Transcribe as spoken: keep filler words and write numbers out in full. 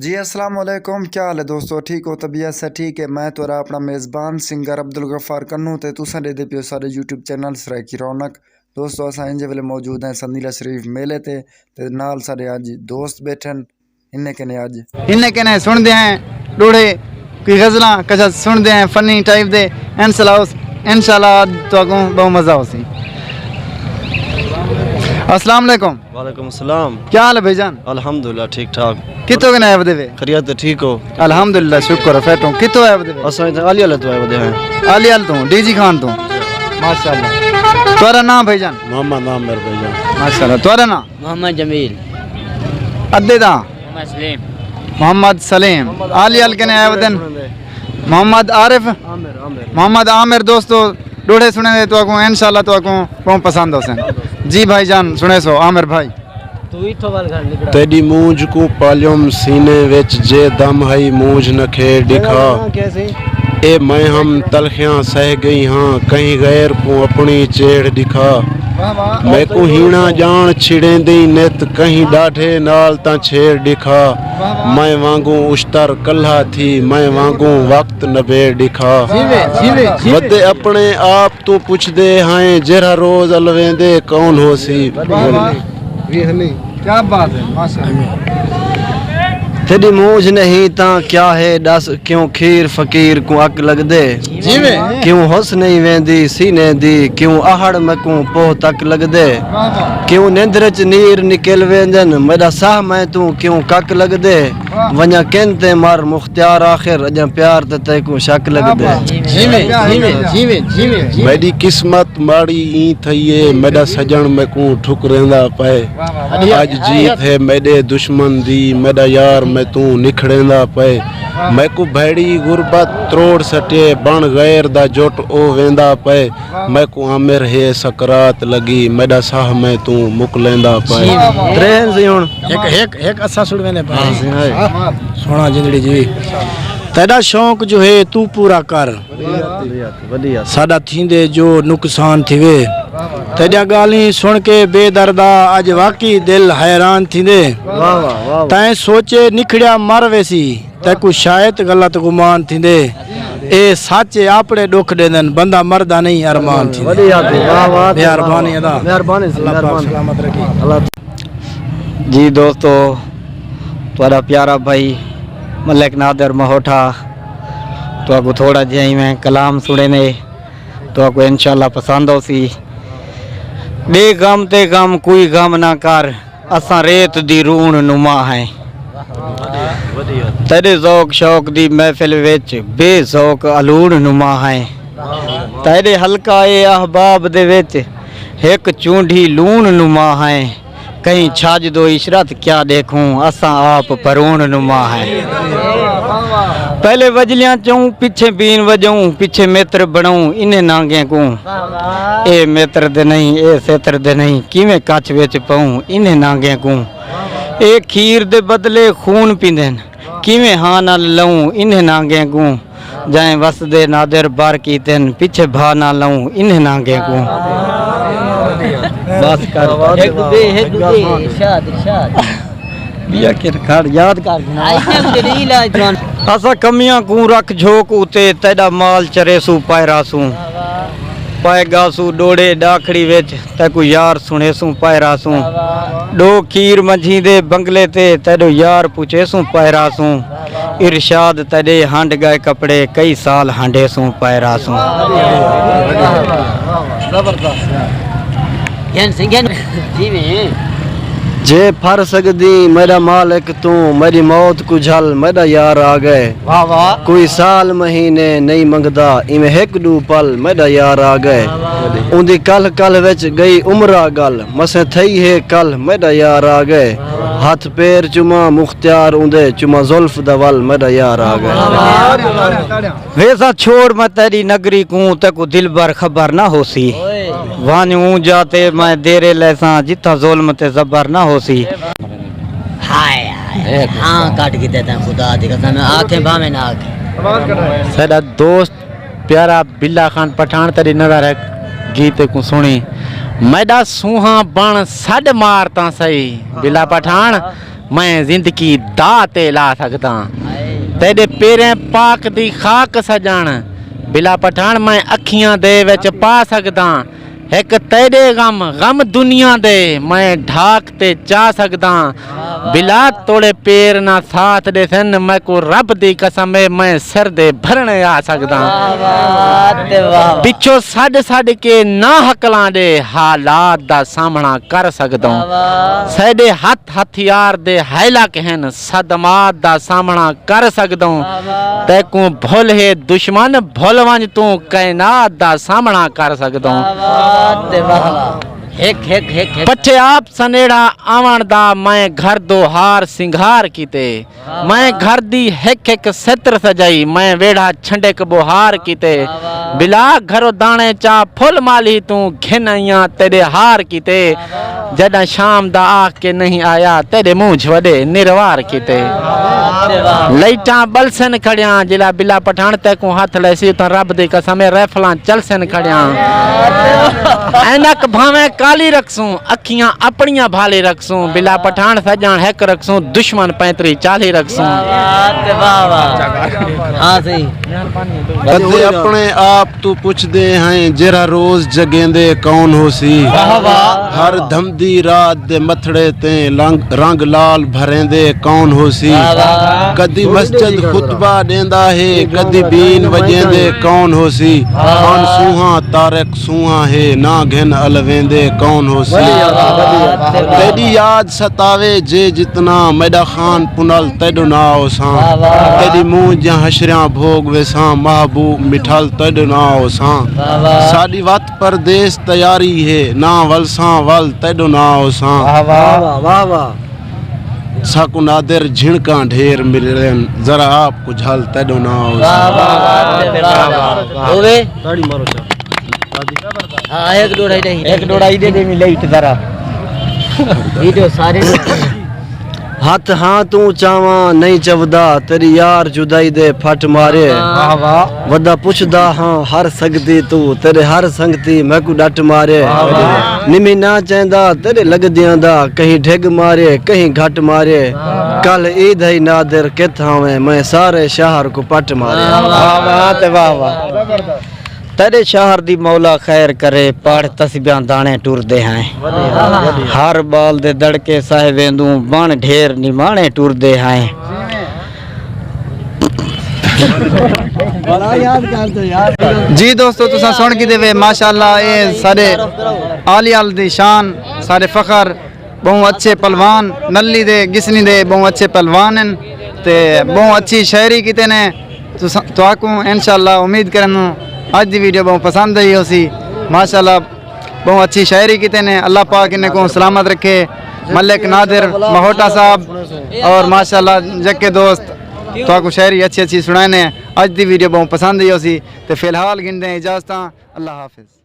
جی السلام علیکم، کیا حال ہے دوستو؟ ٹھیک ہو؟ طبیعت سے ٹھیک ہے؟ میں تہاݙا اپݨا میزبان سنگر عبدالغفار کنوں تے تساں ݙیہدے پیو ساݙے یوٹیوب چینل سرائیکی رونق۔ دوستو، اساں انجے ویلے موجود ہیں سندیلہ شریف میلے تے، تے نال ساݙے اڄ دوست ٻیٹھن۔ انہیں کنے اڄ انہیں کنے سݨدے ہیں ݙوہڑے، کوئی غزلاں کجھ سݨدے ہیں فنی ٹائپ دے۔ انشاءاللہ اس، انشاءاللہ اڄ تہاکوں ٻہوں مزہ ہوسی۔ السلام علیکم۔ وعلیکم السلام۔ کیا حال ہے بھائی جان؟ الحمدللہ ٹھیک ٹھاک۔ کتھوں کنے آئے ودے وے؟ خیریت ہے، ٹھیک ہو؟ الحمدللہ شکر ہے، فٹ ہوں۔ کتھوں آئے ودے وے؟ اساں اتھاں علی والے توں آئے ودے ہیں۔ علی والے توں، ڈی جی خان توں۔ ماشاءاللہ۔ تہاݙا ناں بھائی جان؟ محمد عامر بھائی جان۔ ماشاءاللہ۔ تہاݙا ناں؟ محمد جمیل۔ ادے دا؟ محمد سلیم۔ محمد سلیم۔ علی والے کنے آئے ودن؟ محمد عارف؟ عامر، عامر۔ محمد عامر۔ دوستو، ݙوہڑے سݨیندے تہاکوں، انشاءاللہ تہاکوں ٻہوں پسند ہوسن۔ جی بھائی جان، سݨیسو عامر بھائی۔ توں اتھوں ول گھن نکڑا۔ تیݙی مونجھ کوں پالیوم سینے وچ، جے دم ہئی مونجھ نکھیڑ ݙکھا۔ اے میں ہم تلخیاں سہہ ڳئی ہاں، کہیں غیر کوں اپݨی چیڑھ ݙکھا۔ میکوں ہیݨا ڄاݨ چھڑیندیں نت، کہیں ݙاڈھے نال تاں چھیڑ ݙکھا۔ میں وانگوں اشتر کلہا تھی، میں وانگوں وقت نبیڑ ݙکھا۔ جیویں، جیویں، جیویں۔ ودے اپݨے آپ توں پچھدے ہائیں، جیرھا روز الویندے کون ہوسی؟ واہ، واہ۔ کیا بات ہے، ماشاءاللہ۔ تیݙی مونجھ نہیں تاں کیا ہے ݙس، کیوں کھیر فقیر کوں اک لڳدے؟ جیویں۔ کیوں ہس نہیں ویندی سینے دی، کیوں اہڑ میکوں پوہ تک لڳدے؟ واہ، واہ۔ کیوں نندر اچ نیر نکل ویندن، میݙا ساہ میں توں کیوں کک لڳدے؟ واہ۔ ونڄاں کن تے مر مختیار آخر، اڄاں پیار تے تیکوں شک لڳدے۔ جیویں، جیویں، جیویں، جیویں، جیویں۔ میݙی قسمت ماڑی ایں تھئی اے، میݙا سڄݨ میکوں ٹھکریندا پئے۔ واہ، واہ، واہ۔ اڄ جیت ہے میݙے دشمن دی، میݙا یار میتوں نکھڑیندا پئے۔ واہ۔ میکوں بھیڑی غربت تروڑ سٹے، بݨ غیر دا جٹ او ویندا پئے۔ واہ۔ میکوں عامر ہے سکرات لڳی، میݙا ساہ میتوں مکلیندا پئے۔ جی، واہ، واہ۔ ترے ہن سی ہݨ۔ ہک، ہک، ہک اساں سݨ ویندے پئے۔ ہاں، سݨا جندڑی جی۔ تیݙا شوق جو ہے توں پورا کر۔ وݙی ہتھ، وݙی ہتھ۔ ساݙا تھیندے جو نقصان تھیوے۔ تیݙیاں ڳالھیں سݨ کے بے دردا اڄ واقعی دل حیران تھیندے۔ واہ، واہ، واہ، واہ۔ تیں سوچے نکھڑیا مر ویسی، تیکوں شاید غلط گمان تھیندے۔ اے سچ اے، اپݨے ݙکھ ݙیندن، بندہ مردا نہیں ارمان تھیندے۔ وݙی ہتھ، واہ، واہ، مہربانی ادا۔ مہربانی سئیں، اللہ پاک مہربانی۔ سلامت رکھے۔ اللہ۔ جی دوستو، تہاݙا پیارا بھائی ملک نادر مہوٹھا تہاکوں تھوڑا جیہا ایویں کلام سݨیندے، تہاکوں انشاءاللہ پسند ہوسی۔ ٻئے غم تے غم کوئی غم نہ کر، اساں ریت دی روݨ نما ہیں۔ تیݙے ذوق شوق دی محفل وچ بے ذوق الوݨ نما ہیں۔ تیݙے حلقہ اے احباب دے وچ ہک چونڈھی لوݨ نما ہیں۔ کہیں چھڄ دو عشرت کیا ݙیکھوں، اساں آپ پروݨ نما ہیں۔ پہلے وجلیاں چوں، پچھے بین وجوں، پچھے متر بݨوں انہیں نانگیں کوں۔ اے متر دے نہیں، اے ستر دے نہیں، کیویں کچھ وچ پئوں انہیں نانگیں کوں۔ اے کھیر دے بدلے خون پیندن، کیویں ہاں نال لئوں انہیں نانگیں کوں۔ جئیں وسدے نادر بار کیتن، پچھے بھا نہ لئوں انہیں نانگیں کوں۔ بس کر۔ ہک ٻئے، ہک ٻئے، ارشاد، ارشاد۔ ٻیا کر کھڑ، یاد کر گھنا۔ آئی ایم دلیل آ جوان۔ اساں کمیاں کوں رکھ جھوک اتے، تیݙا مال چریسوں پائراسوں۔ پائے ڳاسوں ݙوڑے ݙاکھڑی وچ، تیکوں یار سݨیسوں پائراسوں۔ ݙو کھیر منجھیں دے بنگلے تے، تیݙو یار پچھیسوں پائراسوں۔ ارشاد تیݙے ہنڈ ڳئے کپڑے، کئی سال ہنڈیسوں پائراسوں۔ جے پھر سڳدیں میݙا مالک توں، میݙی موت کوں جھل میݙا یار آ ڳئے۔ واہ واہ۔ کوئی سال مہینے نئیں منگدا، ایویں ہک ݙو پل میݙا یار آ ڳئے۔ اوندی کلھ کلھ وچ ڳئی عمر آ ڳل، مسیں تھئی ہے کلھ میݙا یار آ ڳئے۔ ہتھ پیر چما مختیار اوندے، چما زلف دا ول میݙا یار آ ڳئے۔ ویساں چھوڑ میں تیݙی نگری کوں، تیکوں دلبر خبر نہ ہوسی۔ ونڄ اوں جا تے میں دیرے لیساں، جتھاں ظلم تے زبر نہ ہوسی۔ ہائے ہائے، ہاں کٹ کے دیتا خدا دی قسم، آنکھیں بھاویں نہ آنکھیں۔ ساݙا دوست پیارا بلا خان پٹھان تیݙی نظر ہک گیت کوں سݨی۔ میݙا سونہاں بݨ سݙ مار تاں سہی، بلا پٹھان۔ میں زندگی دا تے لا سڳداں۔ تیݙے پیریں پاک دی خاک سڄݨ، بلا پٹھاݨ میں اکھیاں دے وچ پا سڳداں۔ ہک تیݙے غم، غم دنیا دے، میں ڈھاک تے چا سڳداں۔ بلا توڑے پیر نہ ساتھ ݙیسن، میکوں رب دی قسم اے، میں سر دے بھرݨے آ سڳداں۔ واہ واہ تے واہ واہ۔ پچھوں سݙ سݙ کے نہ ہکلاں ݙے، حالات دا سامݨا کر سڳدوں۔ واہ واہ۔ سیݙے ہتھ ہتھیار دے ہیلک ہن، صدمات دا سامݨا کر سڳدوں۔ واہ واہ۔ تیکوں بھل ہے دشمن، بھل ونڄ توں، کائنات دا سامݨا کر سڳدوں۔ واہ واہ تے واہ واہ۔ ہک، ہک، ہک، ہک۔ پٹھے آپ سنیڑا آوݨ دا، میں گھر دو ہار سنگھار کیتے۔ واہ میں واہ۔ گھر دی ہک ہک ستر سجائی، میں ویڑھا چھنڈک ٻوہار کیتے۔ واہ واہ۔ بلا گھرو داݨے چا پھل مالی توں، گھن آئیاں تیݙے ہار کیتے۔ واہ واہ۔ جݙاں شام دا آ کے نہیں آیا، تیݙے منہ جھ وݙے نروار کیتے۔ واہ واہ۔ لائٹاں ٻلسن کھڑیاں، جلا بلا پٹھاݨ تیکوں ہتھ لیسی، اتاں رب دی قسم اے، رائفلاں چلسن کھڑیاں۔ عینک بھانویں کالی رکھسوں، اکھیاں اپݨیاں بھالی رکھسوں، بلا پٹھاݨ سڄݨ ہک رکھسوں، دشمن پینتری چالی رکھسوں۔ واہ واہ تے واہ واہ۔ ہاں صحیح۔ کدے اپݨے آپ توں پچھدے ہیں، جیرھا روز جگیندے کون ہوسی؟ واہ واہ۔ ہر دھمدی رات دے متھڑے تے لنگ، رنگ لال بھریندے کون ہوسی؟ واہ واہ۔ کدی مسجد خطبہ ݙیندا ہے، کدی بین وڄیندے کون ہوسی؟ واہ۔ کون سونہاں طارق سونہاں ہے، نہ گھن الویندے کون ہوسی؟ واہ واہ۔ تیݙی یاد ستاوے جے جتنا، میݙا خان پنل تیݙو نہ ہوساں۔ واہ واہ۔ تیݙی مونجھ دیاں حشریاں بھوگ ویساں، محبوب مٹھل تیݙو نہ ہوساں۔ واہ واہ۔ ساݙی وت پردیس تیاری ہے، نہ ولساں ول تیݙو نہ ہوساں۔ واہ واہ۔ واہ واہ، واہ واہ۔ ساکوں نادر جھنکاں ڈھیر ملن، ذرا آپ کوں جھل تیݙو نہ ہوساں۔ واہ واہ، واہ واہ، واہ واہ۔ ہووے؟ تاڑی مارو چا۔ ہاں، ہک ݙوڑائی ݙے، ہک ݙوڑائی ݙے، ݙے میں لائٹ ذرا۔ ویڈیو سارے۔ ہتھ ہاں توں چاواں نہیں چودا، تیݙی یار جدائی دے پھٹ مارے۔ واہ واہ۔ وݙا پچھدا ہاں ہر سنگتی توں، تیݙے ہر سنگتی میکوں ݙٹ مارے۔ واہ واہ۔ نمی نہ چیندا تیݙے لڳدیاں دا، کہیں ڈھڳ مارے، کہیں گھٹ مارے۔ واہ۔ کل عید ہئی نادر کت ہاویں، میں سارے شہر کوں پٹ مارے۔ واہ واہ تے واہ واہ۔ تیݙے شہر دی مولا خیر کرے، پڑھ تسبیحاں داݨے ٹردے ہیں۔ ہر ٻال دے دڑکے سہے ویندوں، وݨ ڈھیر نماݨے ٹردے ہیں۔ جی دوستو، تساں سݨ گھدے وے، ماشاءاللہ، اے ساݙے آلیال دی شان، ساݙے فخر، ٻہوں اچھے پلوان، نلی دے، گسنی دے ٻہوں اچھے پلوان ہن تے ٻہوں اچھی شاعری کیتے نے۔ تساں، تہاکوں انشاءاللہ امید کرݨ اڄ دی ویڈیو ٻہوں پسند آئی ہوسی۔ ماشاءاللہ، ٻہوں اچھی شاعری کیتے نے۔ اللہ پاک انہیں کوں سلامت رکھے۔ ملک نادر مہوٹا صاحب اور ماشاءاللہ جکے دوست تہاکوں شاعری اچھی اچھی سݨائے نے۔ اڄ دی ویڈیو ٻہوں پسند آئی ہوسی تے فی الحال گھندے اجازتاں۔ اللہ حافظ۔